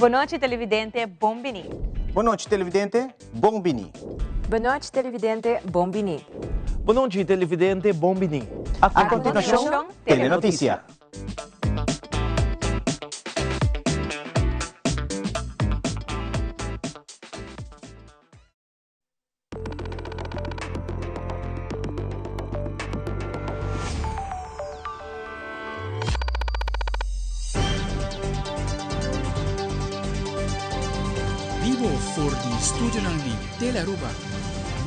Bon nochi televidente, bon bini. Bon nochi televidente, bon bini. Bon nochi televidente, bon bini. Bon nochi televidente, bon bini. A continuacion, Telenoticia. Bibo for di studionan di Telearuba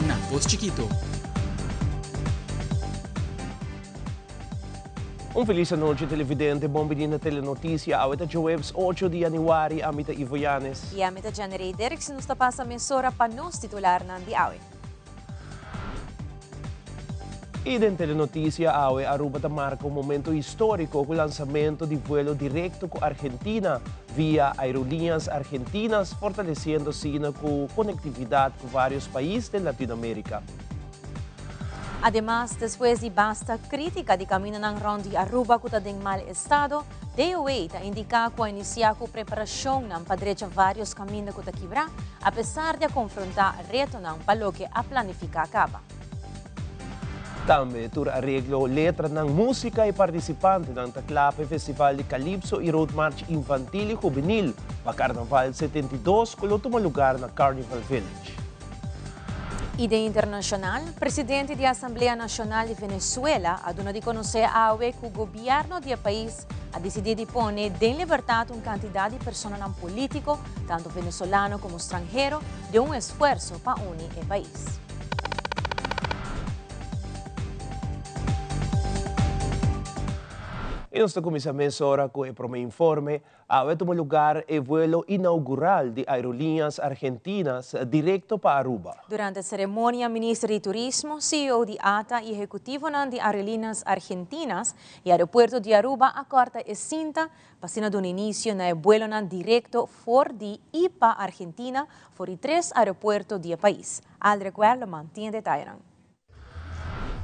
na Pos Chikito. Un felis anochi televidente, bon bini na Telenoticia. Awe ta djoweps 8 di januari, ami ta Ivo Yanes. Y ami ta Janerey Derks y nos ta pasa mesora pa nos titularnan di awe. Y den Telenoticia awe, Aruba ta marca un momento historico cu lansamento di vuelo directo cu Argentina via Aerolíneas Argentinas, fortaleciendo asina cu conectividad cu varios pais den Latinoamerica. Ademas, despues di basta critica di camindanan rond di Aruba cu ta den mal estado, DOA ta indica cu a inicia cu preparacionnan pa drecha varios caminda cu ta kibra, apesar di a confronta retonan pa loke a planifica caba. Tambe tur areglo, letranan, musica y participantenan ta cla pa e festival di Calypso y Road March Infantil y Juvenil pa Carnaval 72 cu lo tuma lugar na Carnival Village. Y den internacional, presidente di Asamblea Nacional di Venezuela a duna di conoce awe cu gobierno di e pais a dicidi di pone den libertad un cantidad di personanan politico, tanto venezolano como stranhero, den un esfuerzo pa uni e pais. Y nos ta cuminsa mesora cu e prome informe. Awe tuma lugar e vuelo inaugural di Aerolíneas Argentinas directo pa Aruba. Durante e ceremonia, Minister di Turismo, ceo di ata y ehecutivonan di Aerolíneas Argentinas y Aeropuerto di Aruba a corta e cinta pa asina duna inicio na e buelonan directo for di y pa Argentina for di tres aeropuerto di e pais. Aldrich Werleman tin e detayenan.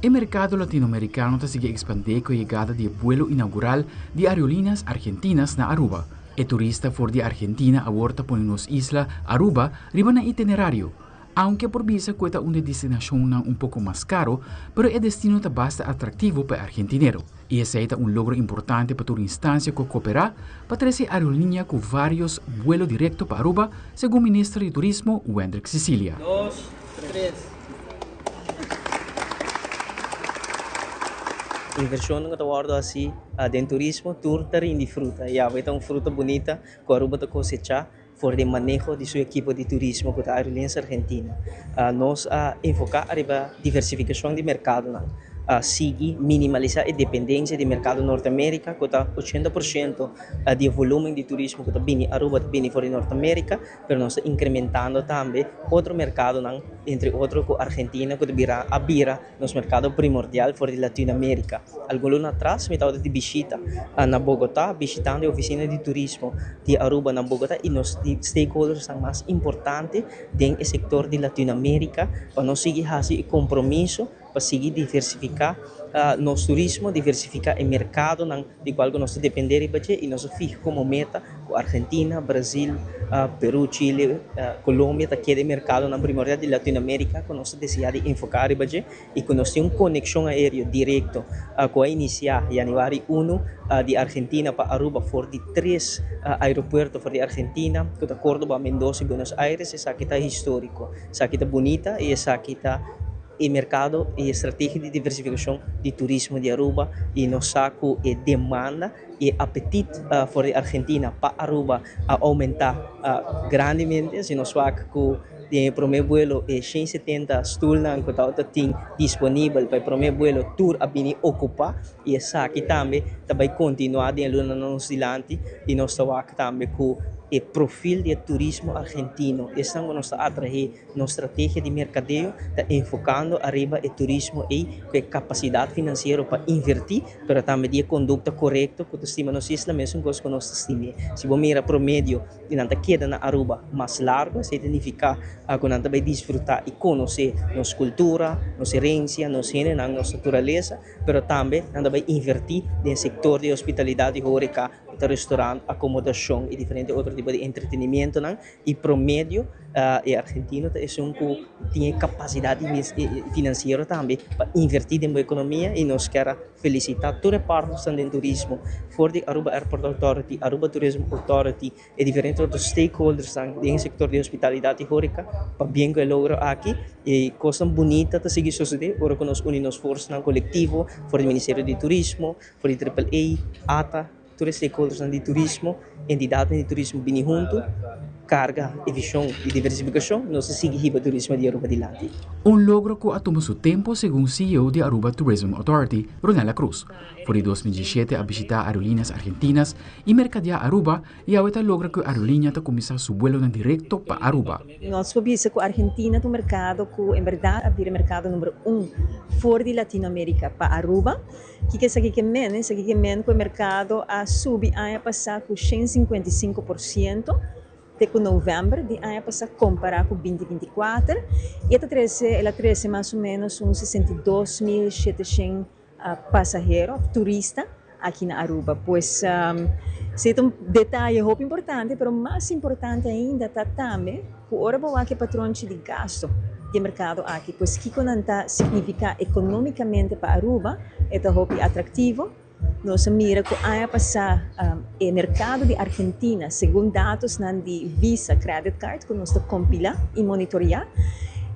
E merkado latinoamerikano ta sigui ekspandé ku e yegada di e buelo inaugural di Aerolíneas Argentinas na Aruba. E turista for di Argentina awor ta pone nos isla, Aruba, riba nan itinerario. Aunke por bisa ku e ta un di e destinashonnan un poko mas karo, pero e destino ta basta atraktivo pa e argentinero. I esei ta un logro importante pa tur instansia ku a koperá pa trese e aerolínea ku vários buelo direkto pa Aruba, segun minister di Turismo, Wendrick Cicilia. Dos, tres. Inversionnan cu ta wordo haci den turismo tur ta rindi fruta y awe ta un fruta bunita cu Aruba ta cosecha for di maneho di su ekipo di turismo cu ta Aerolíneas Argentina. Nos a enfoca ariba diversificacion di mercadonan, a sigui minimalisa e dependencia di mercado Norte America cu ta 80% di e volumen di turismo cu ta bini Aruba ta bini for di Norte America. Pero nos ta incrementando tambe otro mercadonan, entre otro cu Argentina cu ta bira a bira nos mercado primordial for di Latinoamerica. Algun luna atras mi tabata di bishita na Bogota bishitando e oficina di turismo di Aruba na Bogota y nos di stakeholdersnan mas importante den e sector di Latinoamerica pa nos sigui haci e compromiso pa sigui diversifica nos turismo, diversifica e mercadonan di cual cu nos ta depende riba dje y nos a fija como meta cu Argentina, Brasil, Peru, Chile, Colombia ta keda e mercadonan primordial di Latinoamerica cu nos ta desea di enfoca riba dje y cu nos tin un conexion aereo directo cu a inicia januari uno di Argentina pa Aruba for di tres aeropuerto for di Argentina cu ta Cordoba, Mendoza y Buenos Aires, esaki ta historico, esaki ta bunita y esaki ta. E merkado i e strategia di diversifikashon di turismo di Aruba i nos sa ku e demanda i e apetit for di Argentina pa Aruba a oumentá grandemente. Si nos wak ku den e promé buelo e 170 stulnan ku tabata tin disponibel pa e promé buelo tur a bini okupá i esaki tambe ta bai kontinuá den e lunanan nos dilanti i nos ta wak tambe ku e profil di e turismo argentino esnan ku nos ta atraé. Nos strategia di merkadeo ta enfokando ariba e turismo ei ku e kapasidat finansiero pa invertí, pero tambe di e kondukta korekto ku ta stima nos isla mesun kos ku nos ta stim'é. Si bo mira promedio di nan ta keda na Aruba mas largu, esei ta nifiká ku nan ta bai disfrutá i konosé nos kultura, nos herensia, nos hendenan, nos naturalesa, pero tambe nan ta bai invertí den sektor di hospitalidat i horeca. ku ta restaurant, akomodashon i diferente otro tipo di entretenimientonan i promedio e argentino ta esun ku tin e kapasidat finansiero tambe pa invertí den bo ekonomia i nos kier a felisitá tur e partnersnan den turismo for di Aruba Airport Authority, Aruba Tourism Authority, e diferente otro stakeholdersnan den e sektor di hospitalidat i horeca pa bien ku e logro aki i kosnan bunita ta sigui sosodé ora ku nos uni nos forsnan kolektivo for di Ministerio di Turismo, for di Triple A, ata, tur e stakeholdersnan di turismo, entidatnan di turismo bini huntu, karga e vishon di diversifikashon, nos ta sigui hiba turismo di Aruba dilanti. Un logro ku a tuma su tempu segun ceo di Aruba Tourism Authority, Ronella Cruz. For di 2017 a bishitá Aerolíneas Argentinas i merkadeá Aruba i awe ta logra ku e aerolínea ta kuminsá su buelonan direkto pa Aruba. Nos por bisa ku Argentina ta un merkado ku en bèrdat a bira merkado number un for di Latinoamérika pa Aruba. Kiko esaki ke men? Esaki ke men ku e merkado a subi aña pasá ku 155% te ku novèmber di aña pasá kompará ku 2024 i e ta trese el a trese mas o ménos un 62.700 pasahero òf turista aki na Aruba. Pues esei ta un detaye hopi importante, pero mas importante ainda ta tambe ku ora bo wak e patronchi di gasto di e merkado aki, pues kiko nan ta signifiká ekonómikamente pa Aruba, e ta hopi atraktivo. Nos a mira ku aña pasá e merkado di Argentina, segun datosnan di Visa credit card ku nos ta kompilá i monitoreá,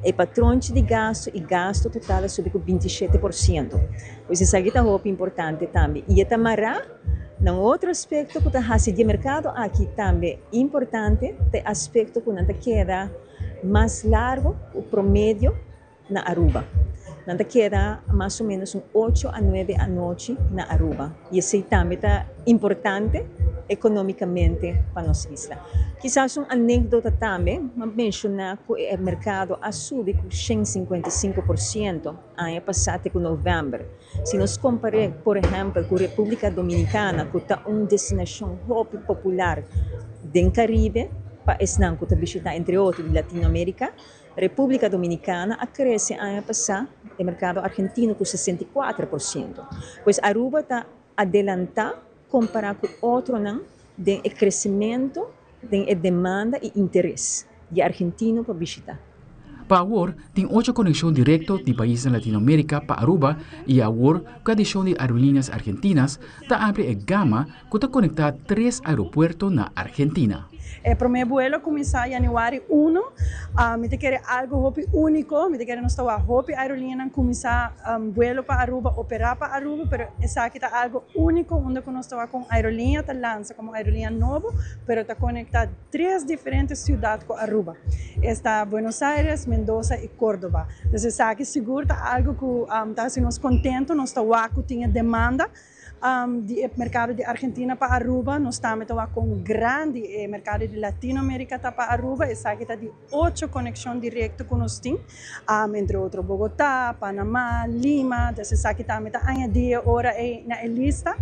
e patronchi di gasto i gasto total a subi ku 27%. Pues esaki ta hopi importante tambe. I e ta mará na un otro aspekto ku ta hasi di e merkado aki tambe importante, ta e aspekto ku nan ta keda mas largu ku promedio na Aruba. Nan ta keda mas o ménos un ocho a nuebe anochi na Aruba i esei tambe ta importante ekonómikamente pa nos isla. Kisas un anékdota tambe, m'a menshoná ku e merkado a subi ku 155% aña pasá te ku novèmber. Si nos kompar'é por ehèmpel ku Repúblika Dominikana ku ta un destinashon hopi popular den Karibe pa esnan ku ta bishitá entre otro di Latinoamérika, Repúblika Dominikana a krese aña pasá e merkado argentino ku 64%. Pues Aruba ta adelantá kompará ku otronan den e kresementu den e demanda i interes di argentino pa bishitá. Pa awor tin ocho konekshon direkto di paisnan Latinoamérika pa Aruba i awor ku e adishon di Aerolíneas Argentinas ta amplia e gama ku ta konektá tres aeropuerto na Argentina. E promé buelo a kuminsá yanüari uno. Mi ta kere algu hopi úniko. Mi ta kere nos ta wak hopi aerolíneanan kuminsá buelo pa Aruba, operá pa Aruba, pero esaki ta algu úniko unda ku nos ta wak ku un aerolínea ta lansa komo aerolínea nobo, pero ta konektá tres diferente siudat ku Aruba. Esta Buenos Aires, Mendoza i Córdoba. Dus esaki sigur ta algu ku ta hasi nos kontentu. Nos ta wak ku tin e demanda. Di e merkado di Argentina pa Aruba, nos tambe ta wak kon grandi e merkado di Latinoamerika ta pa Aruba. Esaki ta di ocho konekshon direkto ku nos tin, entre otro Bogotá, Panamá, Lima. Des esaki tambe ta añadí e ora ei na e lista.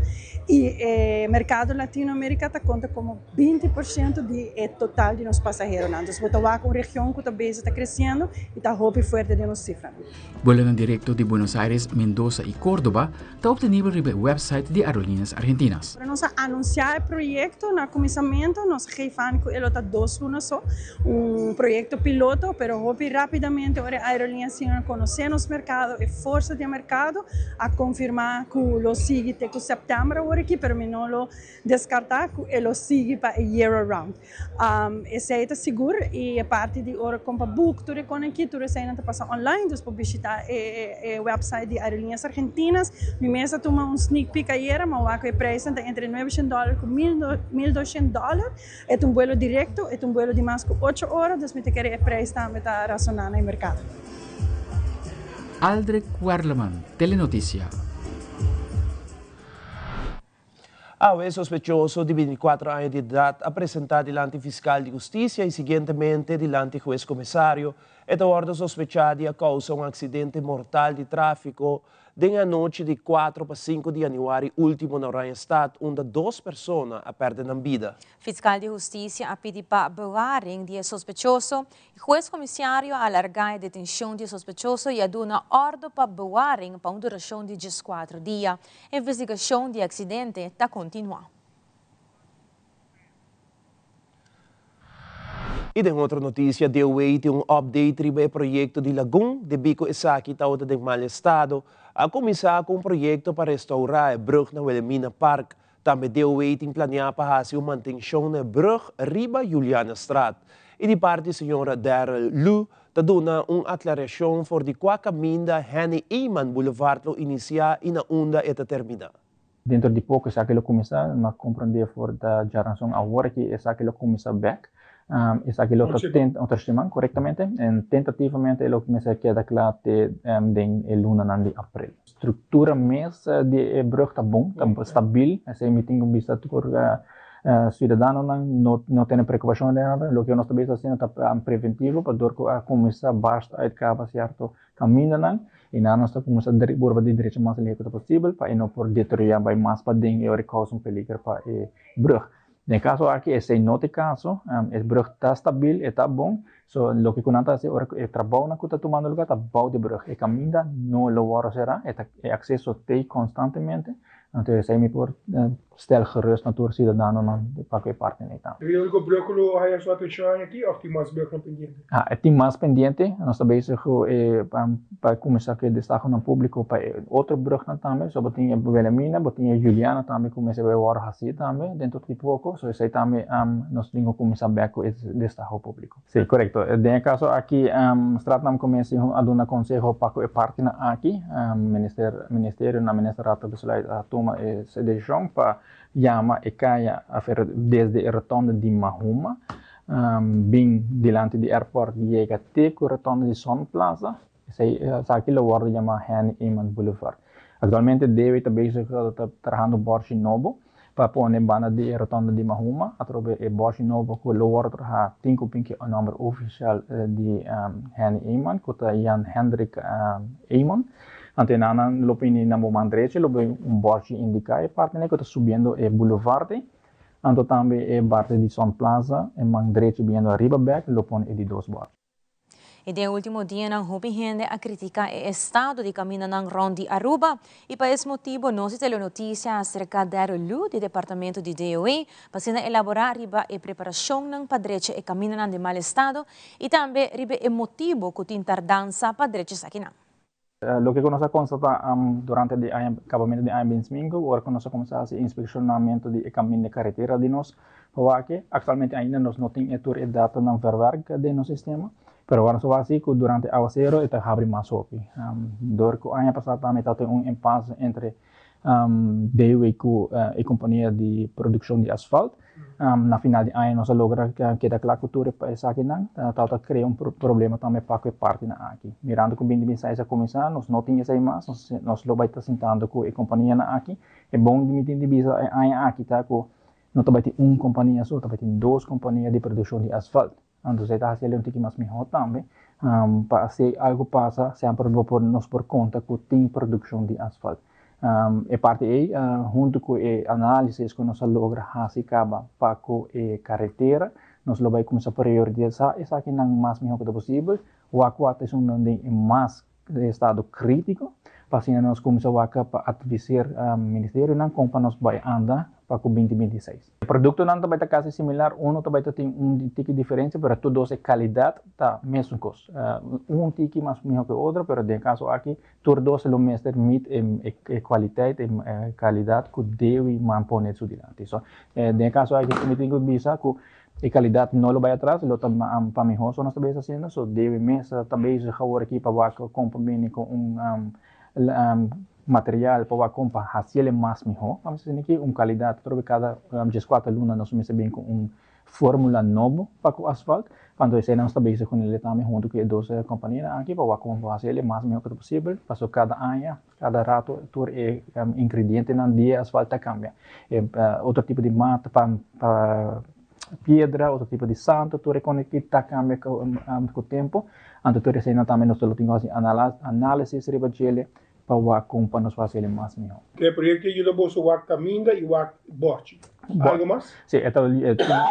I e merkado Latinoamerika ta konta komo 20% di e total di nos pasaheronan. Dus bo ta wak un region ku ta bezig ta kresiendo i ta hopi fuerte den nos sifranan. Buelonan direkto di Buenos Aires, Mendoza i Córdoba ta obtenibel riba e website di Aerolíneas Argentinas. Ora nos a anunsiá e proyekto na kuminsamentu, nos a geef aan ku e lo ta dos luna so, un proyekto piloto, pero hopi rápidamente ora e aerolínea siña konosé nos merkado, e forsa di e merkado, a konfirmá ku lo sigui te ku sèptèmber awor aki, pero mi no lo deskartá ku e lo sigui pa e year around. Esei ta sigur i e parti di ora kompa boek tur e kon aki tur eseinan ta pasa online dus por bishita e website di Aerolíneas Argentinas. Mi mes a tuma un sneak peek ayera ma wak ku e preisnan ta entre nuebeshent dòler ku 1200 dòler. E ta un buelo direkto, e ta un buelo di mas ku ocho ora dus mi ta kere e preis tambe ta rasoná na e merkado. Aldrich Werleman, Telenoticia. Awe e sospechoso di 24 aña di edat a presentá dilanti fiskal di hustisia i siguientemente dilanti hues komisario. E ta wòrdu sospechá di a kousa un aksidente mortal di tráfiko den e anochi di 4 pa 5 di yanüari último na Oranjestad unda dos persona a pèrdè nan bida. Fiskal di hustisia a pidi pa bewaring di e sospechoso i hues komisario a alargá e detenshon di e sospechoso i a duna òrdu pa bewaring pa un durashon di 14 dia. Investigashon di e aksidente ta kontinuá. Y den otro noticia, DOW tin un update riba e proyecto di Lagun, debi cu esaki ta den mal estado. A cuminsa cu un proyecto pa restaura e brug na Wilhelmina Park. Tambe DOW tin planea pa haci un mantencion na brug riba Julianastraat. Y di parti señor Daryl Lu, ta duna un aclaracion for di cua caminda Henny Eman Boulevard lo inicia y na unda e ta termina. Dentro di poco esaki lo cuminsa, m'a comprende for di diaranson awor cu esaki lo cuminsa back. Esaki lo ta otro siman, corectamente. Y tentativamente lo cuminsa keda cla te den e luna di april. Structura mes di brug ta bon, ta stabil, esey mi tin bista tur ciudadano no tin preocupacion di nada. Loke nos ta haciendo ta preventivo, pa door cu a cuminsa barst uit caba cierto caminda nan, y nan nos ta cuminsa purba di drecha mas lihe posibel, pa no por deteriora bay mas paden y causa un peliger pa e brug. Den caso aki, esey no ta e caso, e brug ta stabil, ta bon, so loke cu nan ta haci, e trabou cu ta tumando luga ta bou di brug. E caminda no lo wordo sera, e acceso ta constantemente, anto esey mi por stel gerust na tur ciudadano nan pa e parti ey tambe. E unico brug lo haya su atencion aki of tin mas brug pendiente? Ah, tin mas pendiente, nos ta bezig pa cuminsa cu destaho na publico pa otro brug tambe, so bo tin Wilhelmina, bo tin Juliana tambe cuminsa bay wordo haci tambe dentro di poco, so esey tambe nos tin cu cuminsa back cu destaho publico. Si, corecto. Den caso aki, Straatnaamcommissie a duna conseho pa e parti na aki, ministerio na ministerraad a besluit a tuma e decision pa yama e caya desde e rotonde di Mahuma, bin dilanti di airport yega te cu rotonde di Sun Plaza, esaki lo wordo yama Henny Eman Boulevard. Actualmente DOW ta bezig ta trahando borchi nobo pa pone banda di rotonde di Mahuma, atrobe e borchi nobo cu lo wordo traha tin cu bin cu e nomber oficial di Henny Eman, cu ta Jan Hendrik Eman. Anto nan lo pone na man drechi, lo bin un borchi indica e parti cu ta subiendo e boulevard. Anto tambe e parti di Sun Plaza, e man drechi biniendo ariba back, lo pone e di dos borchi. Y den ultimo dianan hopi hende a critica e estado di camindanan rond di Aruba y pa e motibo nos Telenoticia a acerca Daryl Lu di departamento di DOW pa elabora riba e preparacion pa drecha e camindanan den mal estado y tambe riba e motibo cu tin tardansa pa drecha esakinan. Loke nos a constata durante e acabamento di aña 25, ora cu nos a cuminsa haci inspeccionamento di caminda di caretera di nos, pasobra actualmente ainda nos no tin tur e data nan verwerk den nos sistema, pero awor nos a cu durante awacero ta habri mas hopi. Door cu aña pasa tambe tabatin un impasse entre DOW cu e compania di produccion di asfalt. Na final di aña nos a logra keda cla cu tur esakinan, ta crea un problema tambe pa e parti nan aki. Mirando cu 2026 a cuminsa, nos no tin esey mas, nos lo bay ta sintando cu e compania nan aki. E bon di mi di bisa e aña aki ta cu no ta bay tin un compania so, ta bay tin dos compania di produccion di asfalt. Anto, ta haciendo un tiki mas miho tambe. Pa si algo pasa, semper nos por conta cu tin produccion di asfalt. E parti ey, hunto cu e analisis cu nos a logra haci caba pa e caretera, nos lo bay cuminsa priorisa esaki nan mas miho cu posibel, wak cua ta un mas estado critico, pa asina nos cuminsa wak pa advisar ministerio nan con pa nos bay anda pa 2026. E producto nan tambe ta casi similar, uno tambe tin un tiki diferencia, pero tur dos e calidad ta mesun cos. Un tiki mas miho cu otro, pero den caso aki, tur dos lo mester meet e kwaliteit e calidad cu DOW man pone su dilanti. So, den caso aki, mi tin cu bisa cu e calidad no lo bay atras, lo ta pa miho so nos ta haciendo, so DOW mes ta bezig awor aki pa wak con pa bini cu un material pa wak pa haci mas miho, ban bisa aki, un calidad, pero cada 14 luna nos mester bin cu un formula nobo pa e asfalt, anto esey nos ta bezig cu ne tambe hunto cu e dos compania aki pa wak con haci mas miho posibel, paso cada aña, cada rato tur e ingrediente nan di asfalt ta cambia. E otro tipo di mata pa piedra, otro tipo di santo, tur e ta cambia cu tempo. Anto tur esey tambe nos tin cu analisis riba dje pa wak con pa nos haci mas miho. E proyecto yuda boso wak caminda y wak borchi. Algo mas? Si,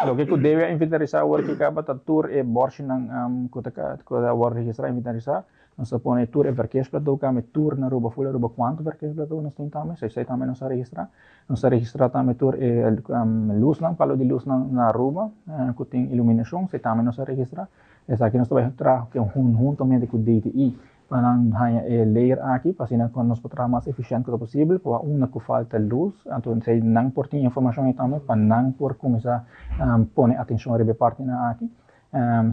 loke cu DOW inventarisa awor cu caba ta tur e borchi nan cu ta registra inventarisa. Nos a pone tur e verkeersplateau tambe tur na Aruba, full Aruba cuanto verkeersplateau nos tin tambe, so esey tambe nos a registra. Nos a registra tambe tur e luznan, palo di luznan na Aruba cu tin iluminacion, esey tambe nos a registra. Esaki nos ta bay traha huntamente cu DTI pa nan haña e layer aki pa asina cu nos por traha mas eficiente cu ta posibel pa unda cu falta luz anto esey nan por tin informacion ey tambe pa nan por cuminsa pone atencion riba e partinan aki.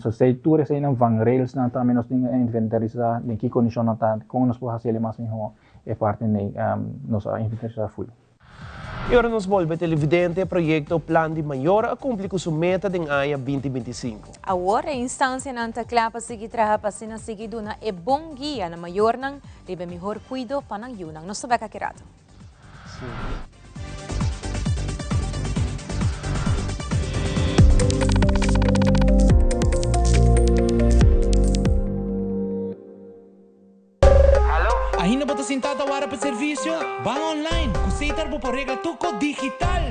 So esey tur eseynan vangrailsnan tambe nos tin inventarisa den ki condicion nan ta con nos por haci mas miho e parti ey nos a inventarisa full. I ora nos bolbe televidente e proyekto Plan di Mayor a kumpli ku su meta den aña 2025. Awor e instansianan ta kla pa sigui traha pa asina sigui duna e bon guia na mayornan riba e mihor kuido pa nan yunan. Nos ta bek aki rato. Ainda bo ta sintá ta wara pa servisio? Ban online! Ku Setar bo por regla tur kos digital!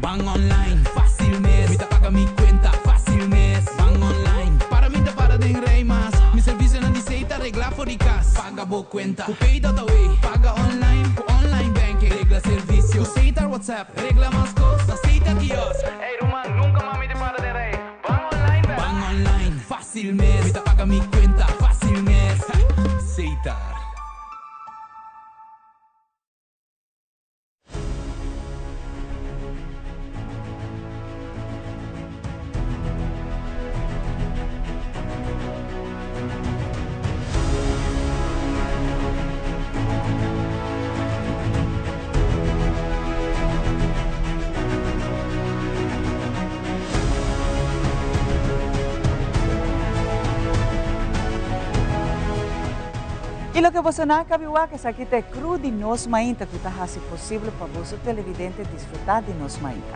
Ban online, fásil mes! Mi ta paga mi kuenta, fásil mes! Ban online, para mi ta para den rei mas! Mi servisionan di Setar reglá for di kas! Paga bo kuenta ku Pay.away! Paga online ku online banking! Regla servisio ku Setar WhatsApp! Regla mas kos na Setar kiosk! Ey ruman, nunka mas mi ta para den rei! Ban online bèk! Ban online, fásil mes! Mi ta paga mi kuenta, fásil mes! Setar. Y loke boso nan a cabi wak esaki ta e crew di Nos Mainta cu ta haci posible pa boso televidente disfruta di Nos Mainta.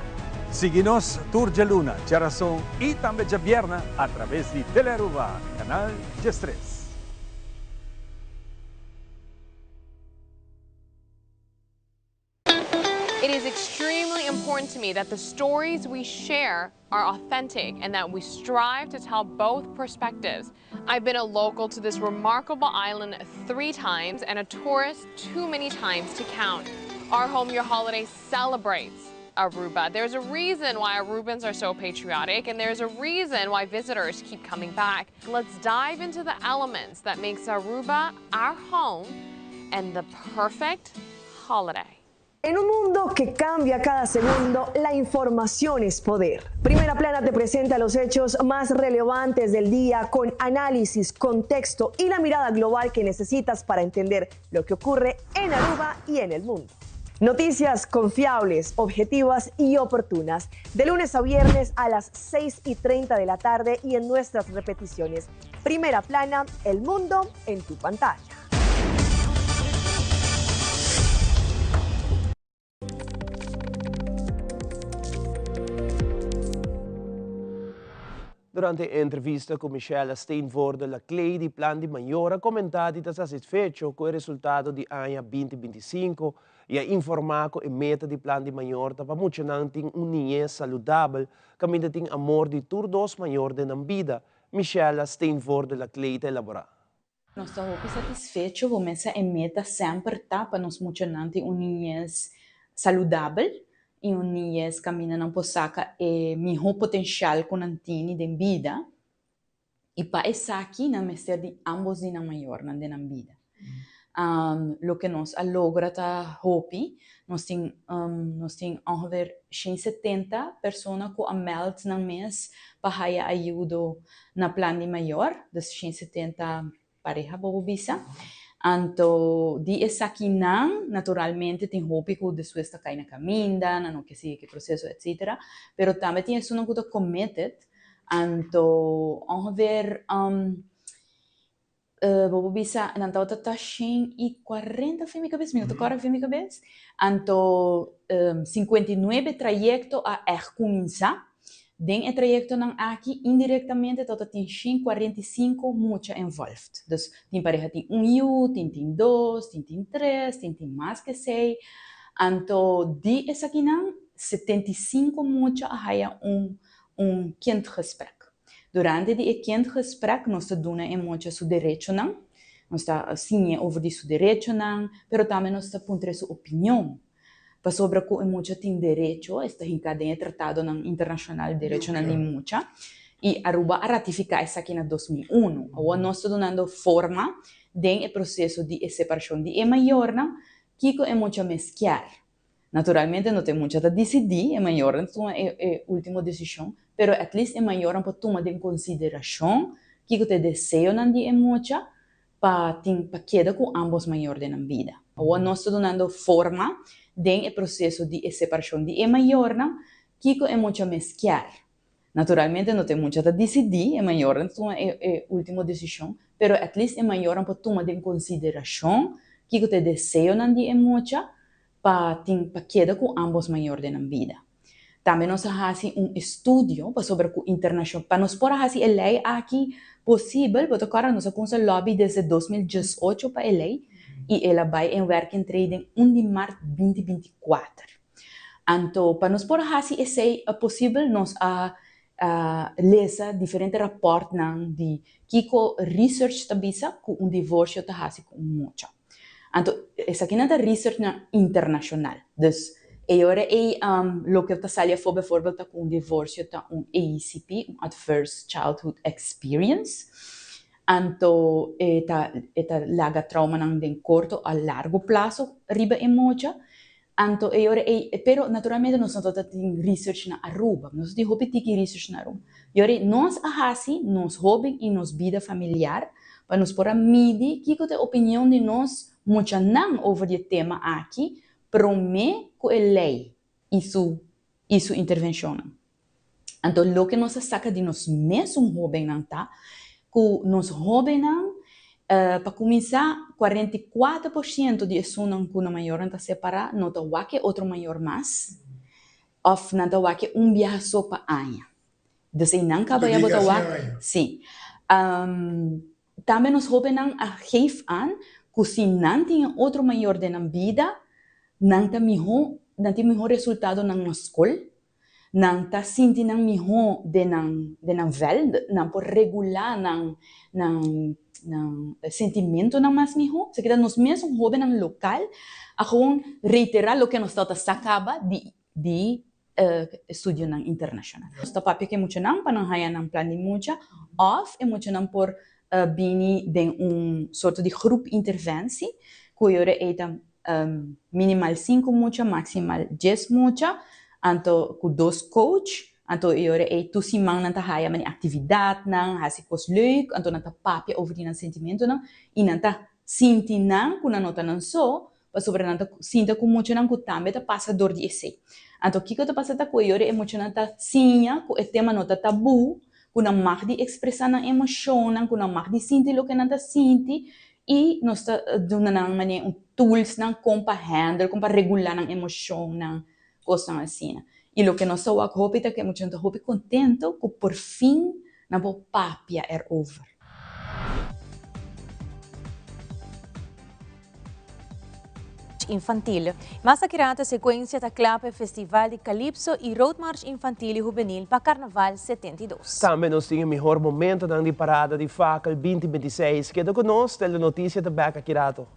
Sigui nos tur djaluna, djarason y tambe djabierna a traves di Telearuba, canal 13. It is extremely important to me that the stories we share are authentic and that we strive to tell both perspectives. I've been a local to this remarkable island three times and a tourist too many times to count. Our Home Your Holiday celebrates Aruba. There's a reason why Arubans are so patriotic and there's a reason why visitors keep coming back. Let's dive into the elements that makes Aruba our home and the perfect holiday. En un mundo que cambia cada segundo, la información es poder. Primera Plana te presenta los hechos más relevantes del día con análisis, contexto y la mirada global que necesitas para entender lo que ocurre en Aruba y en el mundo. Noticias confiables, objetivas y oportunas, de lunes a viernes a las 6 y 30 de la tarde y en nuestras repeticiones. Primera plana, el mundo en tu pantalla. Durante e entrevista ku Michelle Steenvoorde Laclay di Plan di Mayor a komentá di ta satisfecho ku e resultado di aña 2025 i a informá ku e meta di Plan di Mayor ta pa muchanan tin un niñez saludabel kaminda tin amor di tur dos mayor den nan bida, Michelle Steenvoorde Laclay ta elaborá. Nos ta hopi satisfecho bo mesa e meta semper ta pa nos muchanan tin un niñez saludabel y un niñez caminda nan por saca e miho potencial cu nan tini den bida y pa esaki nan mester di ambos di nan mayornan den nan bida. Loke nos a logra ta hopi, nos tin nos tin ongeveer 170 persona cu a meld nan mes pa haya ayudo na plan di mayor, dus 170 pareha bo por bisa. Anto di esakinan naturalmente tin hopi cu despues ta cay na caminda, nan no ke sigui cu e proceso etcetera, pero tambe tin esunnan cu ta committed, anto ongeveer Bo por bisa nan tabata ta 140 fin mi kabes, mi no ta kòrda fin mi kabes. Anto 59 trayekto a ègt kuminsá. Den e trayektonan aki indirektamente tabata tin 145 mucha envolved. Dus tin pareha tin un yu, tin tin dos, tin tin tres, tin tin mas ke esei. Anto di esakinan 75 mucha a haya un un kindgesprek. Durante di e kindgesprek nos ta duna e mucha su derechonan. Nos ta siñ'e over di su derechonan, pero tambe nos ta puntr'e su opinion. Pasobra ku e mucha tin derecho, es ta hinká den e tratadonan internashonal derechonan di mucha, i Aruba a ratifiká esaki na 2001. Awor nos ta dunando forma den e proseso di e separashon di e mayornan, kiko e mucha mes kier. Naturalmente no ta e mucha ta disidí, e mayornan ta tuma e e último desishon, pero at least e mayornan por tuma den konsiderashon kiko ta e deseonan di e mucha pa tin pa keda ku ámbos mayor den nan bida. Awor nos ta dunando forma den e proseso di e separashon di e mayornan kiko e mucha mes kier. Naturalmente no ta e mucha ta disidí, e mayornan ta tuma e e último desishon, pero at least e mayornan por tuma den konsiderashon kiko ta e deseonan di e mucha pa tin pa keda ku ámbos mayor den nan bida. Tambe nos a hasi un estudio pasobra ku internashon pa nos por a hasi e lei aki posibel, bo ta kòrda nos a kumsa lòbi desde 2018 pa e lei i el a bai en werkentreding un di mart 2024. Anto pa nos por a hasi esei posibel nos a lesa diferente rapòrtnan di kiko research ta bisa ku un divorsio ta hasi ku un mucha. Anto esakinan ta researchnan internashonal. Dus e ora ei loke ta sali afó beivoorbeeld ta ku un divorsio ta un ACP, un Adverse Childhood Experience. Anto e ta e ta laga traumanan den korto a largo plaso riba e mucha. Anto e ora ei, pero naturalmente nos no ta tin research na Aruba, nos tin hopi tiki research na Aruba. E ora ei nos a hasi nos hoben i nos bida familiar pa nos por a midi kiko ta e opinion di nos muchanan over di e tema aki promé ku e lei i su i su intervenshonnan. Anto loke nos a saka di nos mesun hóbennan ta ku nos hóbennan pa kuminsá 44% di esunnan ku nan mayornan ta separá no ta wak e otro mayor mas òf nan ta wak e un biaha so pa aña. Dus einan kaba ya bo ta wak sí. Tambe nos hóbennan a geef aan ku si nan tin e otro mayor den nan bida nan ta mihó nan tin mihó resultadonan na skol. Nan ta sinti nan mihó den nan den nan vèl, nan por regulá nan nan nan sentimentonan mas mihó. Esaki ta nos mesun hóbennan lokal a gewoon reiterá loke nos tabata sa kaba di di estudionan internashonal. Nos ta papia ku e muchanan pa nan haña nan plan di mucha òf e muchanan por bini den un sorto di groep interventie ku e ora ei ta minimal sinku mucha, maximal djes mucha, anto ku dos coach, anto e ora ei tur siman nan ta haya mane aktividatnan, hasi kos leuk, anto nan ta papia over di nan sentimentonan i nan ta sinti nan ku nan no ta nan so, pasobra nan ta sinta ku muchanan ku tambe ta pasa dor di esei. Anto kiko ta pasa ta ku e ora e muchanan ta siña ku e tema no ta tabú, ku nan mag di ekspresá nan emoshonnan, ku nan mag di sinti loke nan ta sinti i nos ta duna nan manera un toolsnan kon pa handle, kon pa regulá nan emoshonnan, kosnan asina. I loke nos ta wak hopi ta ku e muchanan ta hopi kontento ku por fin nan por papia erover. Infantil. Mas akirata secuencia ta cla pa e Festival di Calypso y Roadmarch Infantil y Hubenil pa Carnaval 72. Tambe nos tin e mihor momentonan di Parada di Fakel 2026. Keda cu nos, Telenoticia ta bek aki rato.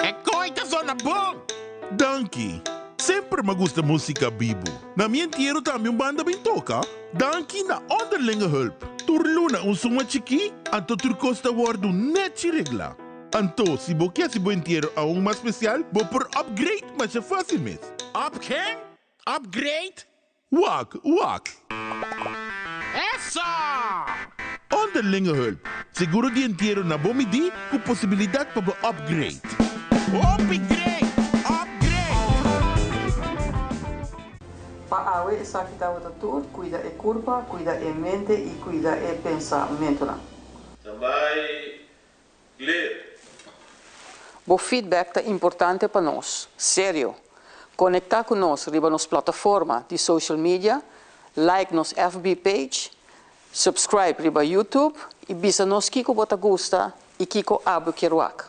E koi ta sona bon! Danki! Semper m'a gusta músika bibu. Na mi entiero tambe un banda bin toka. Danki na Onderlinge Hulp. Tur luna un suma chikí, anto tur kos ta wòrdu nèchi reglá. Anto, si bo ke hasi bo entiero aun mas spesial, bo por upgrade masha fásil mes. Up ken? Upgrade? Wak, wak! Eso! Onderlinge. Onderlinge Hulp. Seguro di entiero na bo midí ku posibilidat pa bo upgrade. Hopi great! Upgrade! Pa awe esaki tabata tur, kuida e kurpa, kuida e mente i kuida e pensamentunan. Standby, clear. Bo feedback ta importante pa nos. Serio! Konektá ku nos riba nos plataforma di social media, like nos FB page, subscribe riba YouTube i bisa nos kiko bo ta gusta i kiko abo kier wak.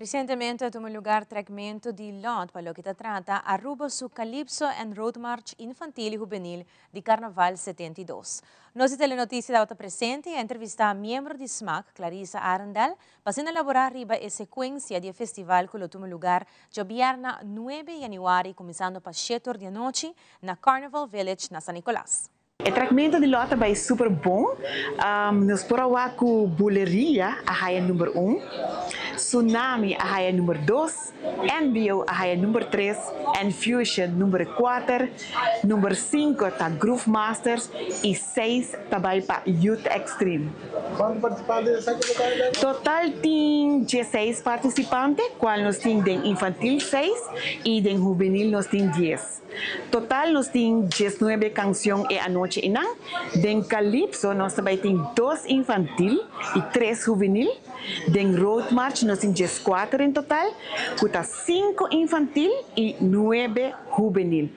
Recientemente a tuma lugar trekmento di lot pa loke ta trata Aruba su Calypso and Road March Infantil y Hubenil di Carnaval 72. Nos di Telenoticia tabata presente y a entrevista miembro di smac, Clarissa Arendel, pa asina elabora riba e secuencia di e festival cu lo tuma lugar djobierna nuebe januari cuminsando pa shete or di anochi na Carnival Village na San Nicolas. E trakmento di lòt a bai super bon. Nos por a wak ku Buleria a haya number un, Tsunami a haya number dos, NBO a haya number tres, N-Fusion number kuater, number sinku ta Groove Masters i seis ta bai pa Youth Extreme. Kuantu partisipante esaki lo kai den? Total tin dieseis partisipante, kual nos tin den infantil seis i den hubenil nos tin dies. Total nos tin diesnuebe kansion e anochi einan. Den Calypso nos ta bai tin dos infantil i tres hubenil. Den Road March nos tin dieskuater en total, ku ta sinku infantil i nuebe hubenil.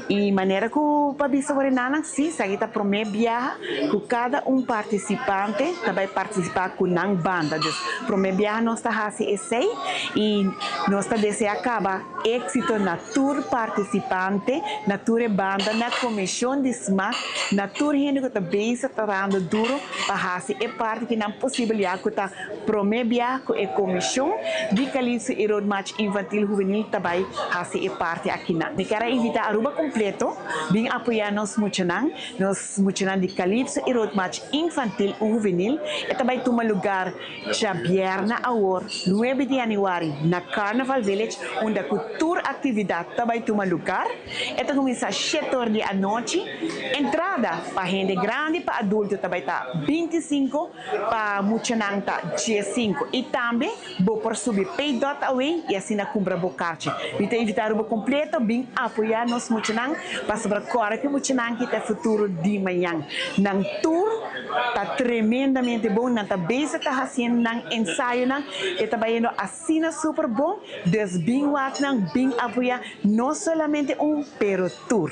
I manera ku pa bisa wor enanan, si, esaki ta promé biaha ku kada un partisipante ta bai partisipá ku nan banda. Dus promé biaha nos ta hasi esei i nos ta deseá kaba Éxito na tur participante, na tur e banda, na comision di smaak, na tur hende cu ta bezig trahando duro pa haci e parti ki nan posibel ya cu ta prome biaha cu e comision di Calypso y Road March Infantil Juvenil ta bay haci e parti akinan. Mi kier a invita Aruba completo bin apoya nos muchanan, nos muchanan di Calypso y Road March Infantil y Juvenil. E ta bay tuma lugar Djabièrnè awor, nuebe di yanüari, na Carnival Village, unda ku tur aktividat ta bai tuma lugar. E ta kuminsá shete or di anochi. Entrada pa hende grandi, pa adulto ta bai ta 25, pa muchanan ta 15. I tambe bo por subi pay dot away i asina kumpra bo karchi. Mi ta invitá Aruba kompleto bin apoyá nos muchanan, pasobra kòrda ku e muchanan ki ta e futuro di mañan. Nan tur. Ta tremendamente bon, nan ta bezig ta haciendo nan ensayonan, e ta bayendo asina super bon, dus bin wak nan, bin apoya, no solamente un, pero tur.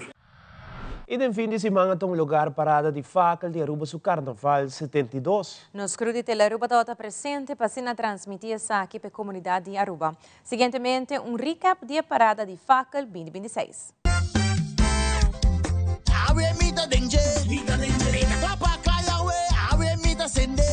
Y den fin di siman a tuma lugar parada di fakel di Aruba su Carnaval 72. Nos crew di Telearuba tabata presente pa asina transmiti esaki pa e comunidad di Aruba. Siguientemente un recap di e parada di fakel binti binti seis. Awe mi ta den dje, mi ta kla pa kai awe, awe mi ta sende.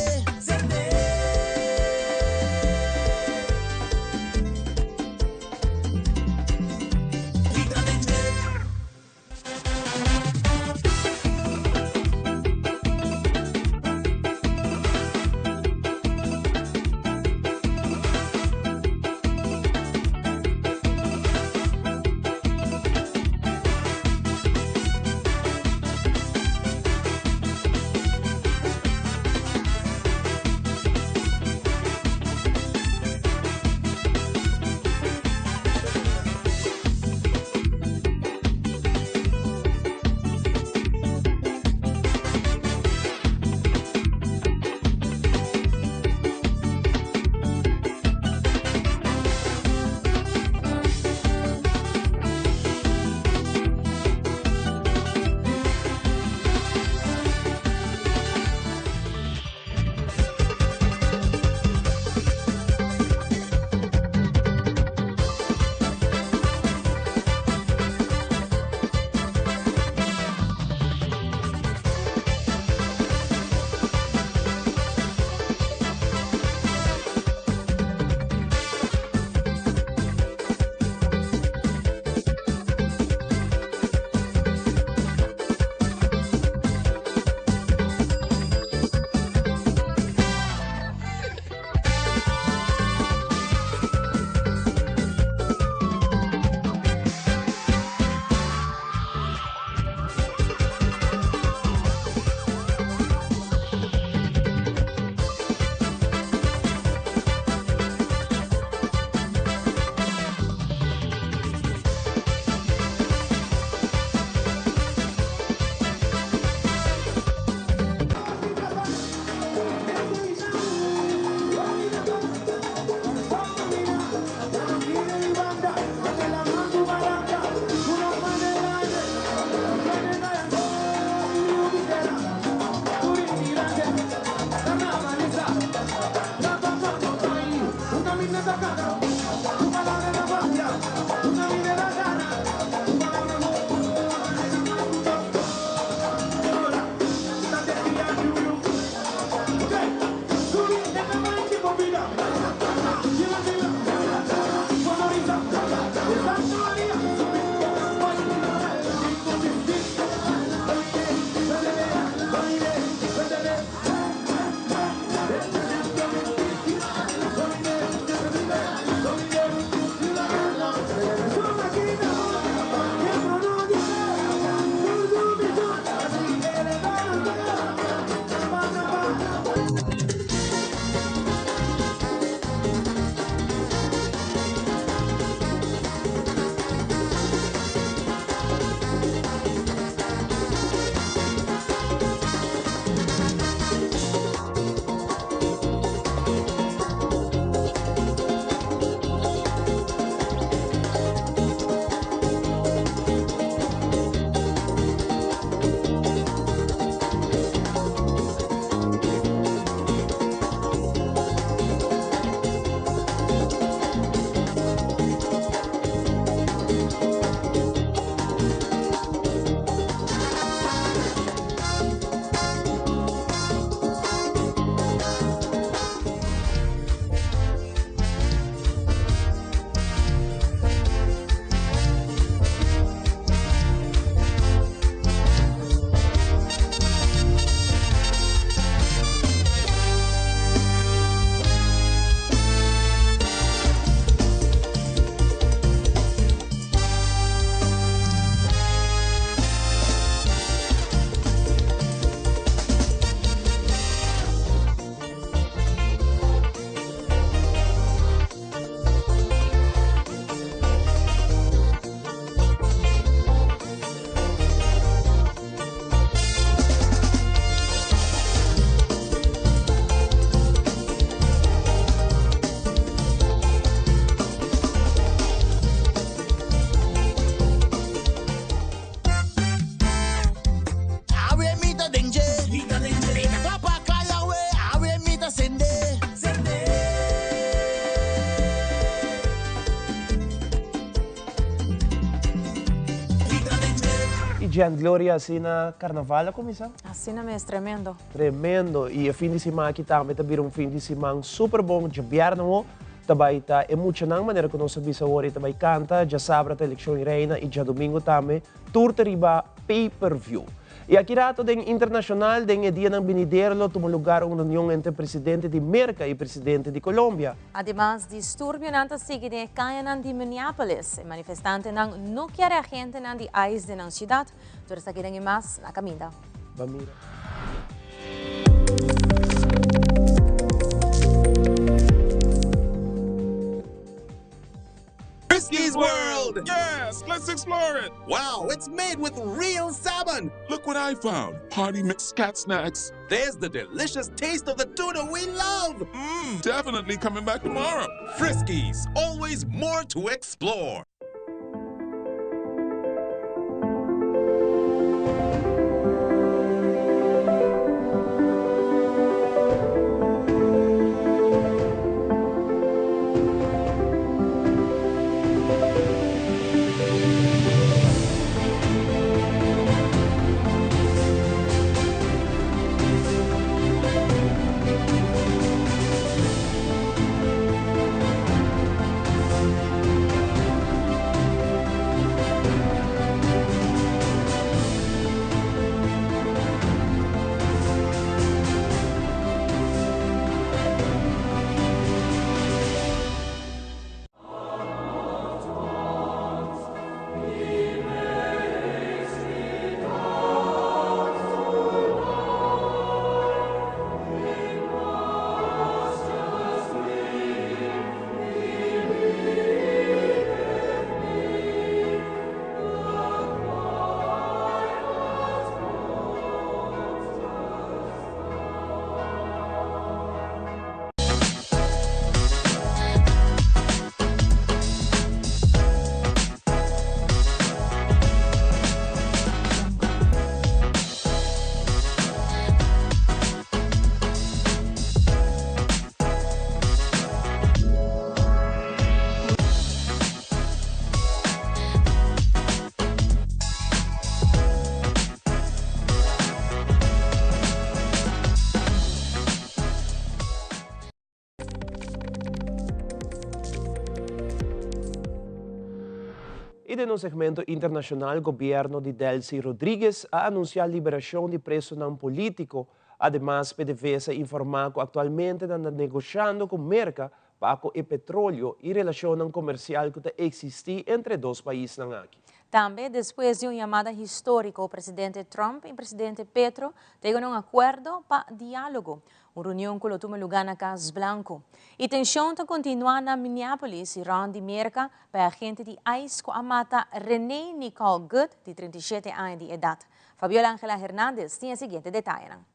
Jen Gloria asina carnaval a cuminsa. Asina mes, tremendo. Tremendo y e fin di siman aki tambe ta bira un fin di siman super bon. Djabièrnè awo ta bay ta e muchanan manera cu nos a bisa awor y ta bay canta. Djasabra ta eleccion y reina y djadomingo tambe tur ta riba pay per view. Y aki rato den internacional den e dianan binidero lo tuma lugar un reunion entre presidente di Merca y presidente di Colombia. Ademas, disturbionan ta sigui den e kayanan di Minneapolis. E manifestantenan no kier e agentenan di ice den nan siudat. Tur esakinan i mas na kaminda. Ban mira. Friskies World! Yes, let's explore it! Wow, it's made with real salmon! Look what I found! Party mix cat snacks. There's the delicious taste of the tuna we love! Mmm, definitely coming back tomorrow. Friskies, always more to explore. I den un segmento internashonal gobièrnu di Delcy Rodriguez a anunsiá liberashon di presonan polítiko. Ademas PDVSA a informá ku aktualmente nan ta negoshando ku Merka pa ku e petroleo i relashonnan komersial ku ta eksistí entre e dos paisnan aki. Tambe, despues di un yamada históriko, presidente Trump i presidente Petro ta yega na un akuerdo pa diálogo. Un reunion ku lo tuma lugá na Kas Blanku. E tenshon ta kontinuá na Minneapolis i rònt di Merka pa e agente di ice ku a mata Renee Nicole Good di 37 aña di edat. Fabiola Angela Hernandez tin e siguiente detayenan.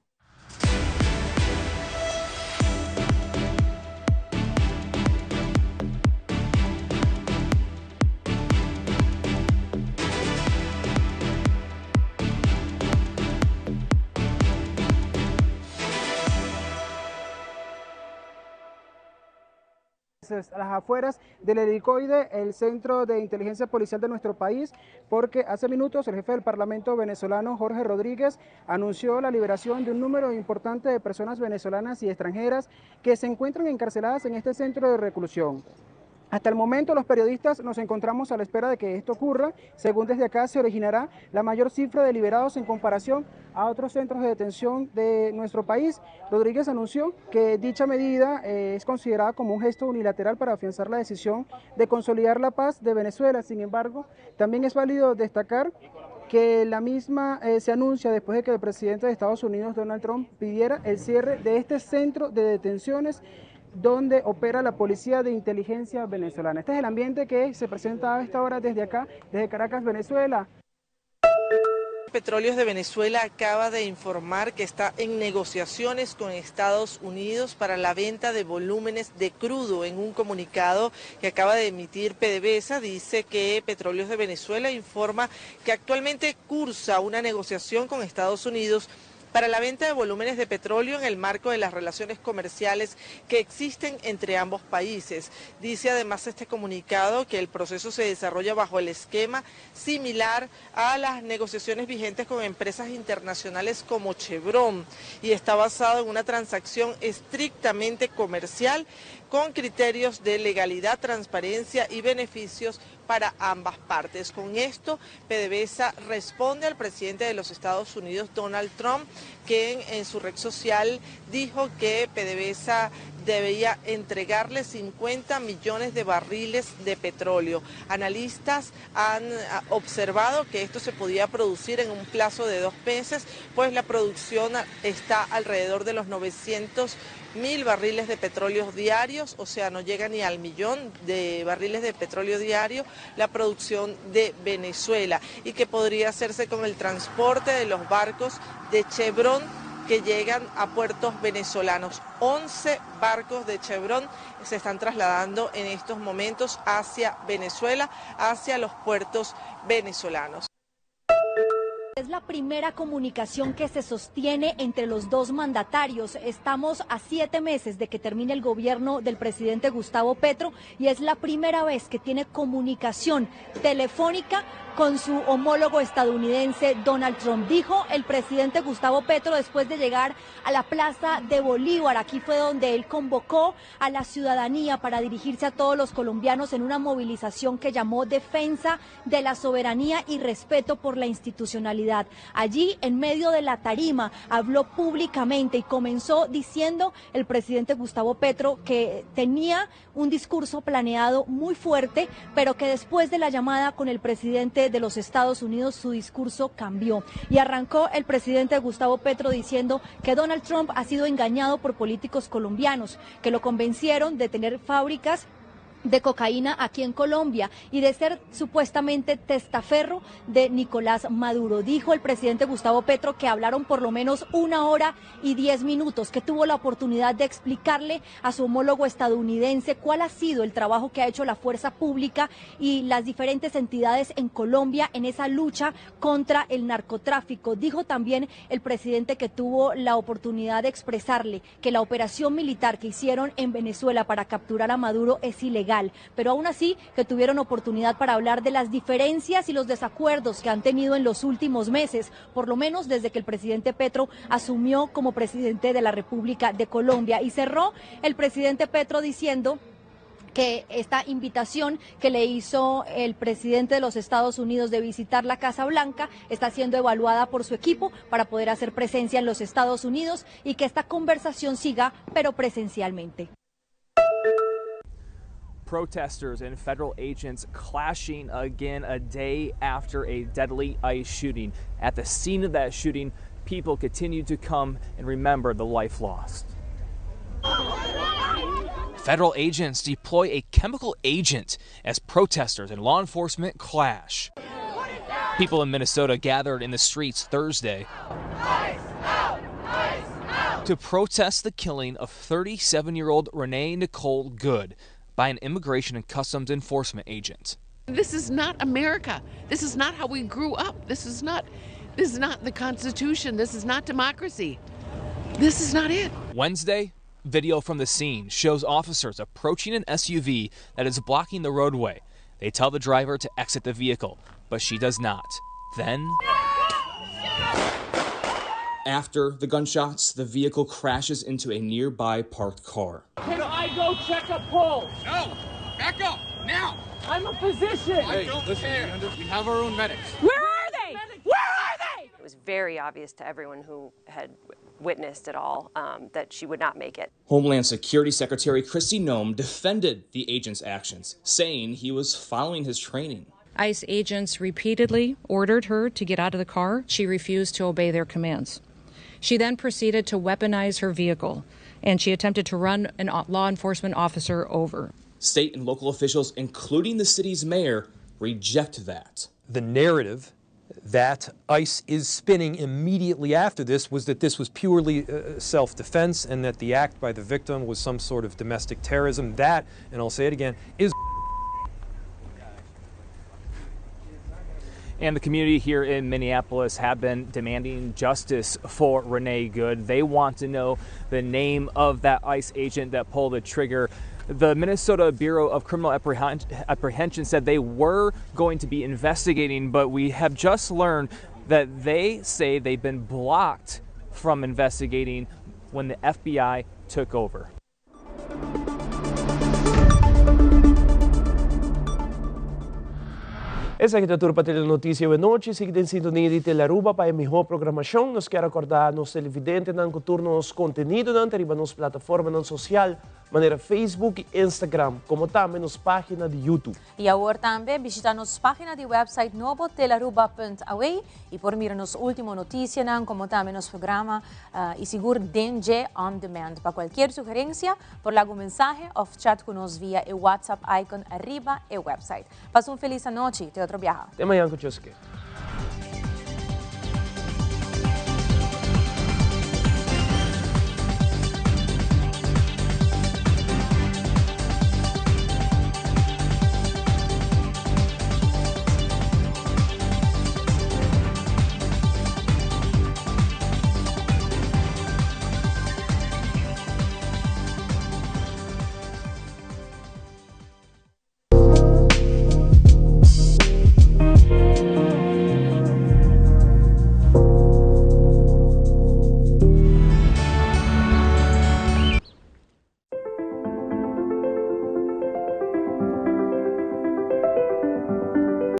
A las afueras del Helicoide, el centro de inteligencia policial de nuestro país, porque hace minutos el jefe del Parlamento venezolano, Jorge Rodríguez, anunció la liberación de un número importante de personas venezolanas y extranjeras que se encuentran encarceladas en este centro de reclusión. Hasta el momento los periodistas nos encontramos a la espera de que esto ocurra. Según desde acá se originará la mayor cifra de liberados en comparación a otros centros de detención de nuestro país. Rodríguez anunció que dicha medida eh, es considerada como un gesto unilateral para afianzar la decisión de consolidar la paz de Venezuela. Sin embargo, también es válido destacar que la misma eh, se anuncia después de que el presidente de Estados Unidos, Donald Trump, pidiera el cierre de este centro de detenciones donde opera la Policía de Inteligencia Venezolana. Este es el ambiente que se presenta a esta hora desde acá, desde Caracas, Venezuela. Petróleos de Venezuela acaba de informar que está en negociaciones con Estados Unidos para la venta de volúmenes de crudo. En un comunicado que acaba de emitir PDVSA dice que Petróleos de Venezuela informa que actualmente cursa una negociación con Estados Unidos para la venta de volúmenes de petróleo en el marco de las relaciones comerciales que existen entre ambos países. Dice además este comunicado que el proceso se desarrolla bajo el esquema similar a las negociaciones vigentes con empresas internacionales como Chevron y está basado en una transacción estrictamente comercial con criterios de legalidad, transparencia y beneficios para ambas partes. Con esto, PDVSA responde al presidente de los Estados Unidos, Donald Trump, quien en su red social dijo que PDVSA debía entregarle 50 millones de barriles de petróleo. Analistas han ah, observado que esto se podía producir en un plazo de dos meses, pues la producción está alrededor de los 900 mil barriles de petróleo diarios, o sea, no llega ni al millón de barriles de petróleo diario la producción de Venezuela y que podría hacerse con el transporte de los barcos de Chevron que llegan a puertos venezolanos. 11 barcos de Chevron se están trasladando en estos momentos hacia Venezuela, hacia los puertos venezolanos. Es la primera comunicación que se sostiene entre los dos mandatarios. Estamos a siete meses de que termine el gobierno del presidente Gustavo Petro y es la primera vez que tiene comunicación telefónica con su homólogo estadounidense Donald Trump. Dijo el presidente Gustavo Petro después de llegar a la Plaza de Bolívar. Aquí fue donde él convocó a la ciudadanía para dirigirse a todos los colombianos en una movilización que llamó Defensa de la Soberanía y Respeto por la Institucionalidad. Allí, en medio de la tarima, habló públicamente y comenzó diciendo el presidente Gustavo Petro que tenía un discurso planeado muy fuerte, pero que después de la llamada con el presidente de los Estados Unidos su discurso cambió. Y arrancó el presidente Gustavo Petro diciendo que Donald Trump ha sido engañado por políticos colombianos que lo convencieron de tener fábricas de cocaína aquí en Colombia y de ser supuestamente testaferro de Nicolás Maduro. Dijo el presidente Gustavo Petro que hablaron por lo menos una hora y diez minutos, que tuvo la oportunidad de explicarle a su homólogo estadounidense cuál ha sido el trabajo que ha hecho la fuerza pública y las diferentes entidades en Colombia en esa lucha contra el narcotráfico. Dijo también el presidente que tuvo la oportunidad de expresarle que la operación militar que hicieron en Venezuela para capturar a Maduro es ilegal pero aún así que tuvieron oportunidad para hablar de las diferencias y los desacuerdos que han tenido en los últimos meses, por lo menos desde que el presidente Petro asumió como presidente de la República de Colombia. Y cerró el presidente Petro diciendo que esta invitación que le hizo el presidente de los Estados Unidos de visitar la Casa Blanca está siendo evaluada por su equipo para poder hacer presencia en los Estados Unidos y que esta conversación siga, pero presencialmente. Protesters and federal agents clashing again a day after a deadly ICE shooting. At the scene of that shooting, people continue to come and remember the life lost. Federal agents deploy a chemical agent as protesters and law enforcement clash. People in Minnesota gathered in the streets Thursday to protest the killing of 37 year old Renee Nicole Good by an Immigration and Customs Enforcement agent. This is not America. This is not how we grew up. This is not this is not the Constitution. This is not democracy. This is not it. Wednesday, video from the scene shows officers approaching an SUV that is blocking the roadway. They tell the driver to exit the vehicle, but she does not. Then after the gunshots, the vehicle crashes into a nearby parked car. Can I go check a pulse? No! Back up! Now! I'm a physician! I don't listen, care. We have our own medics. Where are they? Where are they? It was very obvious to everyone who had witnessed it all um, that she would not make it. Homeland Security Secretary Kristi Noem defended the agent's actions, saying he was following his training. ICE agents repeatedly ordered her to get out of the car. She refused to obey their commands. She then proceeded to weaponize her vehicle, and she attempted to run a law enforcement officer over. State and local officials, including the city's mayor, reject that. The narrative that ICE is spinning immediately after this was that this was purely uh, self defense and that the act by the victim was some sort of domestic terrorism. That, and I'll say it again, is. And the community here in Minneapolis have been demanding justice for Renee Good. They want to know the name of that ICE agent that pulled the trigger. The Minnesota Bureau of Criminal Apprehension said they were going to be investigating, but we have just learned that they say they've been blocked from investigating when the FBI took over. Esaki ta tur pa Telenoticia awe nochi. Sigui den sintonia di Telearuba pa e mihó programashon. Nos kier rekordá nos televidentenan ku tur nos kontenidonan ta riba nos plataformanan sosial manera Facebook i Instagram, komo tambe nos página di YouTube. Y awor tambe bishita nos pagina di website nobo telaruba.aw y por mira nos ultimo noticianan como tambe nos programa y sigur den dje on demand. Pa cualkier sugerencia por laga un mensahe of chat cu nos via e WhatsApp icon riba e website. Pasa un feliz anochi, te otro biaha. Te mañan cu Dios kier.